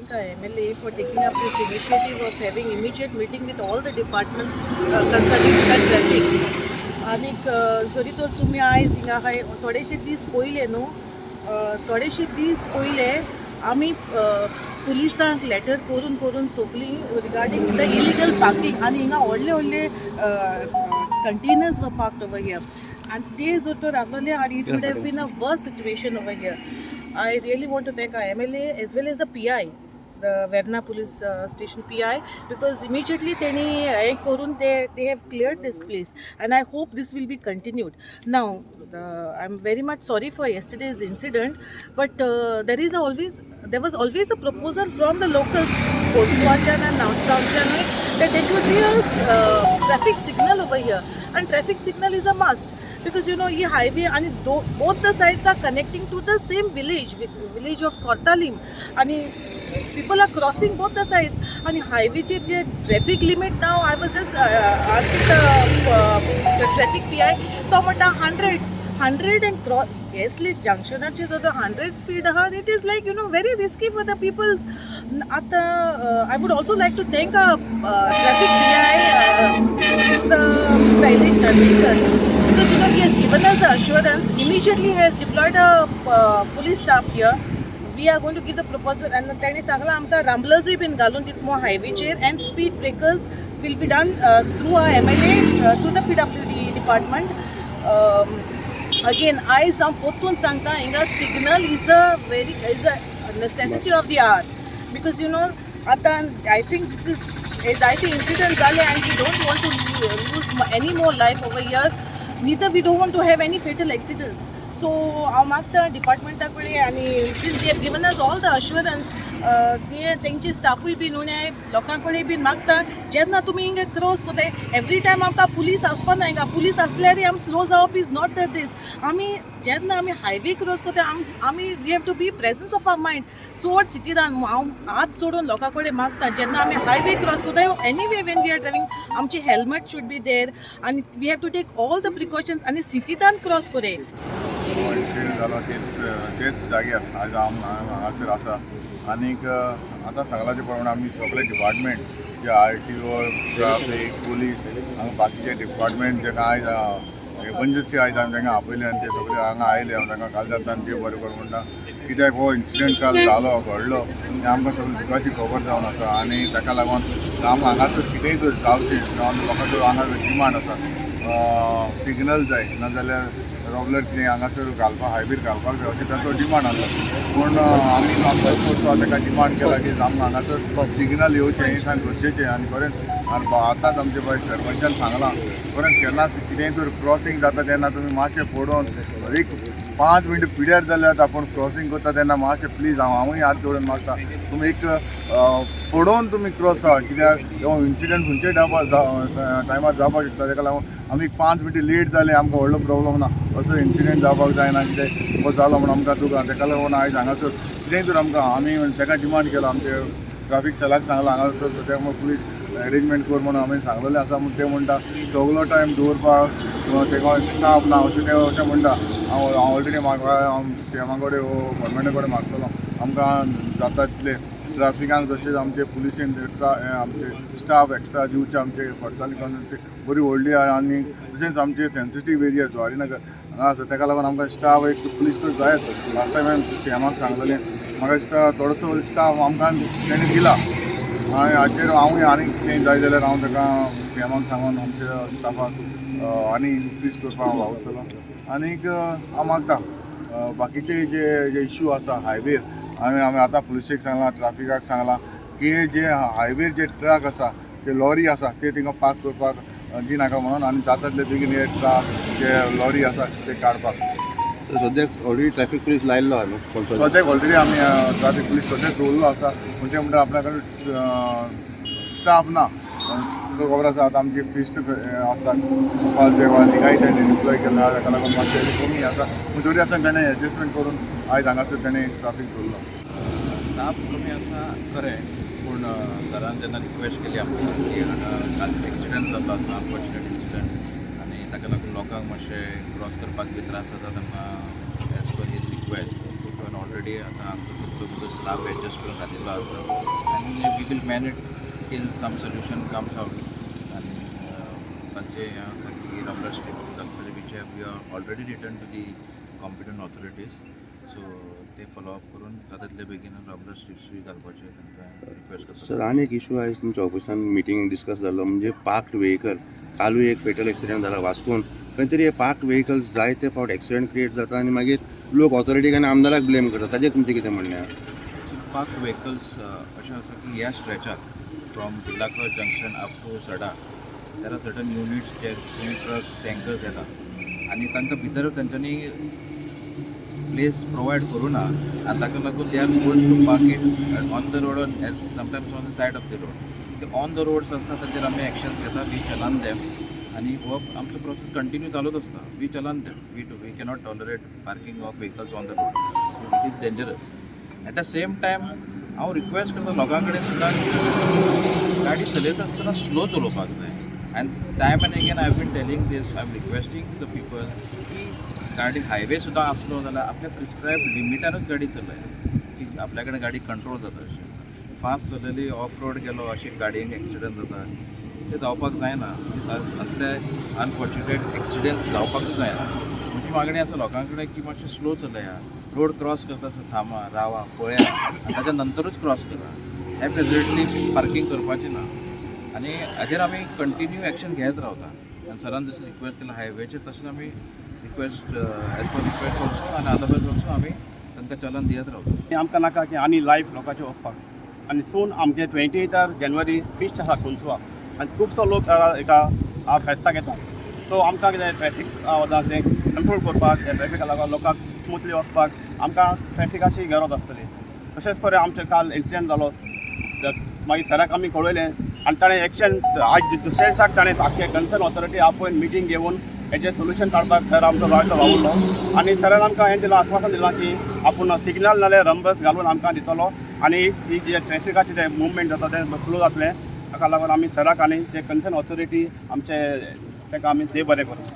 thank our MLA for taking up this initiative of having immediate meeting with all the departments concerning the traffic. आनीक जरी तर तुमी आयज हिंगा आहाय, थोडेशे दीस पयले न्हू, थोडेशे दीस पयले आमी पुलिसांक लेटर करून करून थकली रिगार्डींग the illegal parking. आनी हिंगा व्हडले व्हडले containers were parked over here आनी ते जर तर आसलेले आनी it would have been a worse situation over here. I really want to thank our MLA as well as the PI, the Verna Police Station PI, because immediately तेणी हें करून they have cleared this place and I hope this will be continued. Now, I am very much sorry for yesterday's incident, but there was always a proposal from the locals, कोलसुआच्यान and नावटाउनच्यानूय, that there should be a traffic signal over here, and traffic signal is a must because he highway आणि both the sides are connecting to the same village, village of Cortalim, आणि people are crossing both the sides. आणि हायवेचे जे traffic limit, now I was just asking the traffic PI, तो म्हणटा 100 and cross एसली जंक्शनाचेर जर 100 speed आहा, it is like very risky for the peoples. आतां I would also like to thank traffic PI Shailesh Narvekar because he has given us the assurance, immediately he has deployed a police staff here. We are going to give the proposal and त्यांनी सांगलां आमकां रंबलर्सूय बीन घालून दितलो हायवेचेर and speed breakers will be done through our MLA, through the PWD department. Again, आयज हांव परतून सांगता, हिंगा signal is a very is a necessity of the hour because आतां I think this is जायते इन्सिडंट जाले and we don't want to lose any more life over here, neither we don't want to have any fatal accidents. So हांव मागता डिपार्टमेंटा कडेन आनी since they have given us all the assurance, ते तेंची स्टाफूय बीन उणें, लोकां कडेन बीन मागता, जेन्ना तुमी हिंगा क्रॉस करताय, एवरी टायम आमकां पुलीस आसपा ना. हिंगा पुलीस आसल्यारय आमी स्लो जावप is not the these. आमी जेन्ना आमी हायवे क्रॉस करता, आमी we have to be presence of our mind. चड सिटीन हांव हात जोडून लोकां कडेन मागता, जेन्ना आमी हायवे क्रॉस करता, anyway when we are driving, आमची हेल्मेट should be there आनी we have to take all the precautions आनी सिटींतान क्रॉस करे. हो इन्सिडंट जालो तेच जाग्यार आज हांव हांगासर आसा. आनीक आतां सांगला ते प्रमाणे आमी सगळे डिपार्टमेंट जे आरटीओ, ट्राफीक, पुलीस हांगा बाकीचे डिपार्टमेंट जेका आयज एमर्जन्सी आयज आमी तांकां आपयले आनी ते सगळे हांगा आयले. हांव तांकां काल जाता आनी देव बरें करूं म्हणटा, कित्याक हो इन्सिडंट काल जालो, घडलो, तें आमकां सगळें दुखाची खबर जावन आसा. आनी ताका लागून आमकां हांगासर कितेंय तर जावचें जावन लोकांचो हांगा डिमांड आसा, सिग्नल जाय, नाजाल्यार रॉबलर कितें हांगासर घालपाक, हायवेर घालपाक जाय अशें तांचो डिमांड आसलो. पूण आमी आमचो फोर्स ताका डिमांड केला की आमकां हांगासर सिग्नल येवचें हें सामकें गरजेचें. आनी खरेंच आनी आतांच आमचे पळय सरपंचान सांगलां, खरेंच केन्नाच कितेंय तर क्रॉसींग जाता तेन्ना तुमी मातशें पळोवन एक 5 मिनटां पिड्यार जाल्यार आपूण क्रॉसींग करता तेन्ना मातशें प्लीज हांवूय हात जोडून मागता, तुमी एक पळोवन तुमी क्रॉस जावा, कित्याक हो इन्सिडंट खंयच्याय टायमार जावपाक शकता. ताका लागून आमी 5 मिनटां लेट जाले, आमकां व्हडलो प्रॉब्लम ना, असो इन्सिडंट जावपाक जायना. कितें हो जालो म्हूण आमकां दुखा. ताका लागून आयज हांगासर कितेंय तर आमकां आमी ताका डिमांड केला, आमचे ट्राफीक सेलाक सांगलां, हांगासर सद्याक पुलीस अरेंजमेंट कर म्हणून आमी सांगलेलें आसा. म्हूण ते म्हणटा सगलो टायम दवरपाक तेका स्टाफ ना अशें ते अशें म्हणटा. हांव हांव ऑलरेडी म्हाका हांव सीएमा कडेन, गव्हर्मेंटा कडेन मागतलो, आमकां जाता तितले ट्राफिकान तशेंच आमचे पुलिसेन आमचे स्टाफ एक्स्ट्रा दिवचे. आमचे खर्चाली कॉन्स्टिट्युएन्सी बरी व्हडली आहा आनी तशेंच आमचे सेन्सिटीव एरिया जुवारीनगर हांगा आसा, ताका लागून आमकां स्टाफ एक पुलीस तर जायच. लास्ट टायम हांवें सीएमाक सांगलेलें, म्हाका दिसता थोडोसो स्टाफ आमकां तेणें दिला आनी हाचेर हांवूय आनी कितें जाय जाल्यार हांव ताका सीएमाक सांगून आमच्या स्टाफाक आनी इन्क्रीज करपाक हांव वावुरतलो. आनीक हांव मागता, बाकीचे जे जे इश्यू आसा हायवेर, आमी आतां पुलिसेक सांगलां, ट्राफिकाक सांगलां की जे हायवेर जे ट्रक आसा, जे लॉरी आसा, ते थिंगा पार्क करपाक दिनाका म्हणून आनी जाता तितले बेगीन हे ट्रक जे लॉरी आसा ते काडपाक. सद्याक ऑलरेडी ट्रॅफिक पुलीस लायल्लो आहा न्हू? सद्याक ऑलरेडी आमी ट्राफीक पुलीस सद्याक दवरलो आसा, पूण ते म्हणटा आपल्या कडेन स्टाफ ना. तुका खबर आसा, आतां आमची फिस्ट आसा, उपास जेवा तिकाय तेणें डिप्लॉय केल्लो आहा, ताका लागून मातशें कमी आसा. पूण तरी आसतना तेणें एडजस्टमेंट करून आयज हांगासर तेणें ट्राफीक दवरलो. स्टाफ कमी आसा खरें, पूण सरान जेन्ना रिक्वेस्ट केली आमकां की हांगा काल एक्सिडंट जाल्लो आसा, अनफॉर्च्युनेट इन्सिडंट, आनी ताका लागून लोकांक मातशें क्रॉस करपाक बी त्रास जाता तेन्ना, as per his request, even already already आतां आमचो तितलो भितर स्टाफ एडजस्ट करून घातिल्लो आसा आनी we will manage till some solution comes out. आनी तांचें हें आसा की रंबलर स्ट्रीप घालपाचें, which have we are already written to the competent authorities, so ते फॉलोअप करून जाता तितले बेगीन रंबलर स्ट्रिप्सूय घालपाचें तांकां रिक्वेस्ट करता. सर, आनी एक इशू आयज तुमच्या ऑफिसान मिटींग डिस्कस जाल्लो, म्हणजे पार्कड व्हेकल. कालूय एक फेटल एक्सिडंट जाला वास्कोन. खंय तरी हे पार्कड व्हेकल जायते फावट एक्सिडंट क्रिएट जाता आनी मागीर लोक ऑथॉरिटीक आनी आमदाराक ब्लेम करता. ताजेर तुमचें कितें म्हणणें आहा? सो पार्क व्हेकल्स अशें आसा की ह्या स्ट्रेचाक from Birla cross junction up to Sada there are certain units J trucks, tankers येता आनी तांकां भितर तांच्यांनी प्लेस प्रोवायड करूं ना आनी ताका लागून they are forced to park it on the road, sometimes on the side of the road. ते ऑन the roads आसता ताचेर आमी एक्शन्स घेता, we challan them आनी हो आमचो प्रोसेस कंटिन्यू चालूच आसता. We challan them. We cannot tolerate parking of vehicles on the road. It is dangerous. At the same time हांव रिक्वेस्ट करता लोकां कडेन सुद्दां की गाडी चलयता आसतना स्लो चलोवपाक जाय. And time and again I have been telling this, I am requesting the people की गाडी हायवे सुद्दां आसलो जाल्यार आपल्या प्रिस्क्रायब लिमिटानूच गाडी चलय की आपल्या कडेन गाडी कंट्रोल जाता. अशें फास्ट चलयली, ऑफ रोड गेलो, अशें गाडयेक एक्सिडंट जाता, ते जावपाक जायना. असले अनफॉर्च्युनेट एक्सिडंट्स जावपाकूच जायना. म्हजी मागणी आसा लोकां कडेन की मातशें स्लो चलया, रोड क्रॉस करता आसतना थांबा, रावा, पळया आनी ताच्या नंतरूच क्रॉस करा. हॅपहेजर्डली पार्कींग करपाचें ना आनी हाजेर आमी कंटिन्यू एक्शन घेत रावता. आनी सरान जशें रिक्वेस्ट केलां हायवेचेर, तशें आमी request, as per request also आनी अदरवायज ऑल्सो आमी तांकां चलन दियत रावता. आमकां नाका की आनी लायफ लोकांचें वचपाक. आनी सून आमगे 28 जानेवारी फिस्ट आसा कोन्सुआ आनी खुबसो लोक हेका फेस्ताक येता. सो आमकां कितें ट्रॅफीक वता तें कंट्रोल करपाक, ट्रॅफिका लागून लोकांक स्मुथली वचपाक आमकां ट्रॅफिकाची गरज आसतली. तशेंच पळय आमचें काल इन्सिडंट जालो, मागीर सराक आमी कळयलें आनी ताणें एक्शन आज दुसऱ्या दिसाक ताणें आख्खे कन्सर्न ऑथॉरिटी आपोवन मिटींग घेवन हेजें सोल्युशन काडपाक सर आमचो जायतो वावुरलो. आनी सरान आमकां हें दिलां, आश्वासन दिलां की आपूण सिग्नल नाल्यार रंबस घालून आमकां दितलो आनी ही जे ट्रॅफिकाचें जें मुवमेंट जाता तें स्लो जातलें. ताका लागून आमी सराक आनी जे कन्सर्न ऑथॉरिटी आमचे ताका आमी देव बरें करूं.